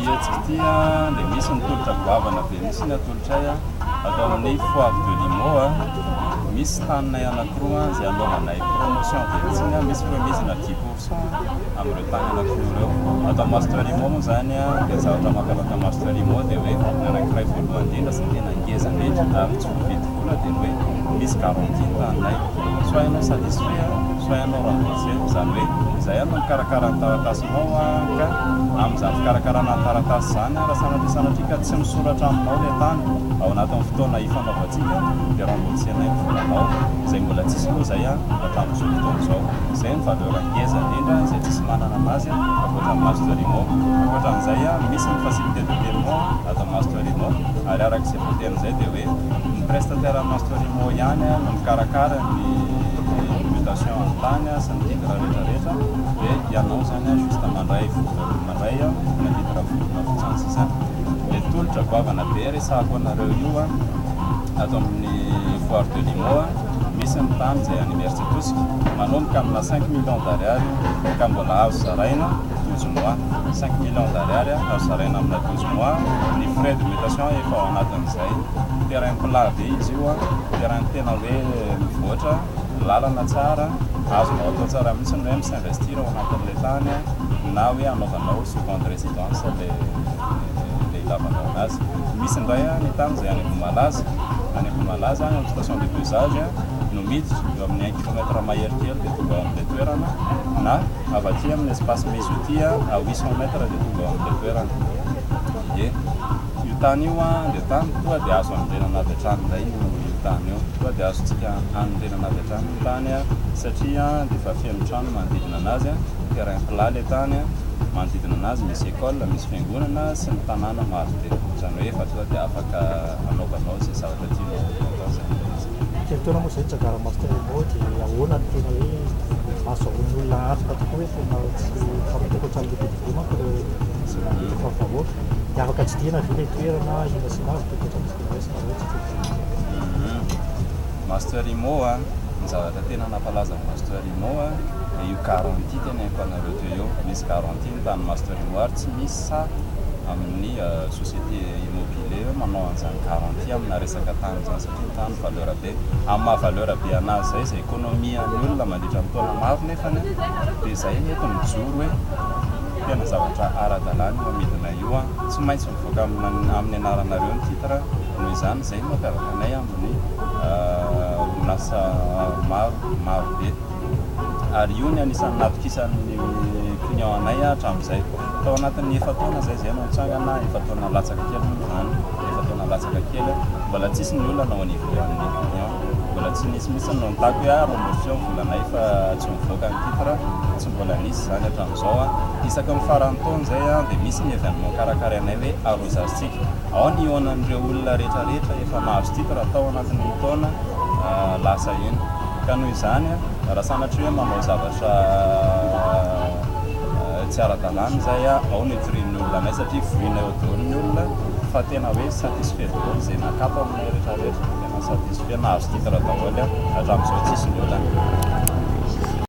hetsika ity dia misy ny tolotra goavana be mihitsy ny atolotray atao amin'ny foire de Limo. Misy taninay anankiroa izay anaovanay promotion be mihitsy, misy remise na 10% amin'ireo tany anankiroa ireo. Atao Master Immo moa izany dia ny zavatra mampiavaka Master Immo dia hoe ny anankiray voalohany indrindra sy ny tena ngeza indrindra ary tsy voavidy vola dia ny hoe misy garantie ny taninay. Soit ianao satisfait, soit ianao remboursé. Izany hoe izahay no mikarakara ny taratasinao ka amin'izany fikarakarana ny taratasy izany raha sanatria sanatria ka tsy misoratra aminao ilay tany ao anatin'ny fotoana ifanaovantsika dia rembourser-nay ny volanao. Izay mbola tsisy aloha izay hatramin'izao fotoana izao. Izay ny valeur ngeza indrindra izay tsisy manana anazy ankoatra ny Master Immo. Ankoatra an'izay misy ny facilité de paiement ato amin'ny Master Immo ary araka izay voateny izay dia hoe ny prestataire an'ny Master Immo ihany no mikarakara ny mutation an'ny tany sy ny titre rehetra rehetra dia ianao izany juste mandray mandray na titre vonona fotsiny sisa. Ilay tolotra goavana be resahako anareo io ato amin'ny foire de Limo. Misy ny tany izay any Imerintsiatosika, manomboka amina 5 millions d'ariary io ka mbola azo zaraina 12 mois. 5 millions d'ariary azo zaraina amina 12 mois, ny frais de mutation efa ao anatin'izay. Terrain plat be izy io, terrain tena hoe mivoatra, lalana tsara, azonao atao tsara mihitsy ny hoe mi-s'investir ao anatin'ilay tany na hoe anaovanao seconde résidence le ilavanao anazy. Misy indray ny tany izay any Ambohimalaza, any Ambohimalaza any amin'ny station de pesage no miditra eo amin'ny 1 kilomètre mahery kely dia tonga ao amin'ilay toerana, na avy aty amin'ny espace Mezoty à 800 mètres dia tonga ao amin'ilay toerana. Ie, io tany io dia tany tonga dia azo anorenana avy hatrany indray io tany io. Tonga dia azontsika anorenana avy hatrany ny tany satria dia efa feno trano manodidina anazy, terrain plat ilay tany, manodidina anazy misy école, misy fiangonana sy ny tanàna maro be. Izany hoe efa tonga dia afaka anaovanao izay zavatra tianao atao izany ilay izy. Firy taona moa izay nitsanganan'ny Master Immo dia ahoana no tena hoe ahazoan'ny olona antoka tokoa hoe tena tsy mifamitaka ohatran'ilay be dia be manko ireo izay mamitaka ny vahoaka dia afaka tsidihina ve ilay toerana inona sy inona avy tokony tokony raisina raha hoe tsy tsidihina? Master Immo a, ny zavatra tena nampalaza ny Master Immo a dia io garantie teneniko anareo teo io, misy garantie ny tany Master Immo ary tsy misy sahy amin'ny société immobilier hoe manao an'izany garantie amina resaka tany izany satria ny tany valeur be. Amin'ny maha valeur be anazy izay, izay économie an'ny olona mandritra ny taona maro nefany dia izay eto mijoro hoe tena zavatra ara-dalàna io amidina io an, tsy maintsy mivoaka amin'ny anaranareo ny titre, noho izany izay no mampiavaka anay amin'ny orinasa maro maro be ary io ny anisan'ny natokisan'ny client anay hatramin'izay. Tao anatin'ny efa-taona izay izay no nitsangana, efa-taona latsaka kely moa izany, efa-taona latsaka kely, mbola tsisy ny olana au niveau an'ny client, mbola tsy nisy mihitsy no nitaky hoe ah rembourseo ny volanay fa tsy mivoaka ny titre, tsy mbola nisy izany hatramin'izao an. Isaky ny faran'ny taona izay an dia misy ny événement karakarainay hoe arrosage-tsika, ao ny hihaonan'ireo olona rehetra rehetra efa nahazo titre tao anatin'iny taona lasa iny. Ka noho izany raha sanatria hoe manao zavatra tsy ara-dalàna izay ao no itorian'ny olona anay satria voinay ao daholo ny olona fa tena hoe satisfait daholo izay nakato aminay rehetra rehetra, tena satisfait, nahazo titre daholo hatramin'izao tsisy ny olana.